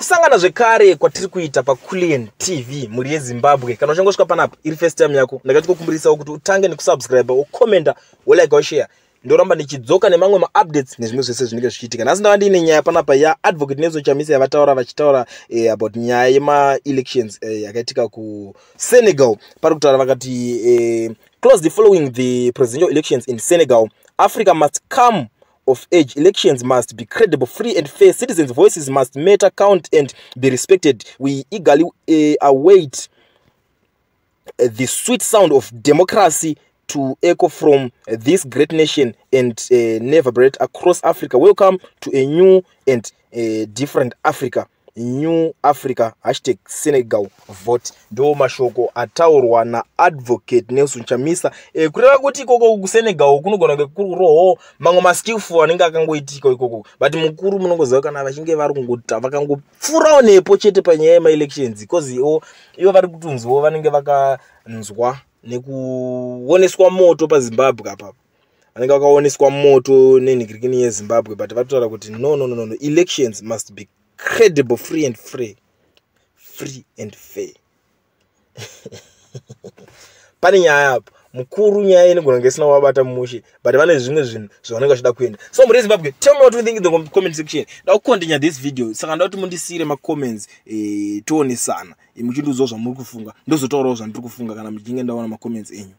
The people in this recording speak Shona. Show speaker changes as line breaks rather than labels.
Kusangana zvekare kwatiri kuita paCulian TV, mhuri yeZimbabwe. Kana uchangosvika panapa iri first time yako, ndakatikukumbirisawo kuti utange nekusubscribe, ukomenda, wolike, woshare. Ndoramba ndichidzoka nemamwe maupdates nezvimwe zvese zvinenge zvichiitika. Nhasi ndava ndiine nyaya panapa yaAdvocate Nelson Chamisa yavataura, vachitaura about nyaya yemaelections yakaitika kuSenegal. Pari kutaura vakati, "Closely following the presidential elections in Senegal, Africa must come of age. Elections must be credible, free and fair. Citizens' voices must matter, count and be respected. We eagerly await the sweet sound of democracy to echo from this great nation and reverberate across Africa. Welcome to a new and different Africa. New Africa, #SenegalVote." Ndo mashoko ataurwa naAdvocate Nelson Chamisa. Kureva kuti ikoko kuSenegal kunogona kunge kurirowo mamwe maskillful anenge akangoitika ikoko, but mukuru munongoziva kana vachinge vari kungota vakangopfuurawo nepo chete panyaya yemaelections, because ivo vari kutonziwo vanenge vakanzwa nekuoneswa moto paZimbabwe apapo, vanenge vakaoneswa moto nenhikirikini yeZimbabwe. But vari kutaura kuti no, no, no, no, elections must be credible, free and free, free and fair. Pane nyaya apo mukuru, nyaya inogona kunge isina kuvabata mushe, but vane zvimwe zvinhu zvavanenge vachida kuenda. So mhuri yeZimbabwe, tell me what you think in the comment section. Nda kucontinue this video, saka nda kuti mundisiyire macomments, tionesana, muchindiudzawo zvamuri kufunga, ndozotaurawo zvandiri kufunga kana muchinge ndaona macomments enyu.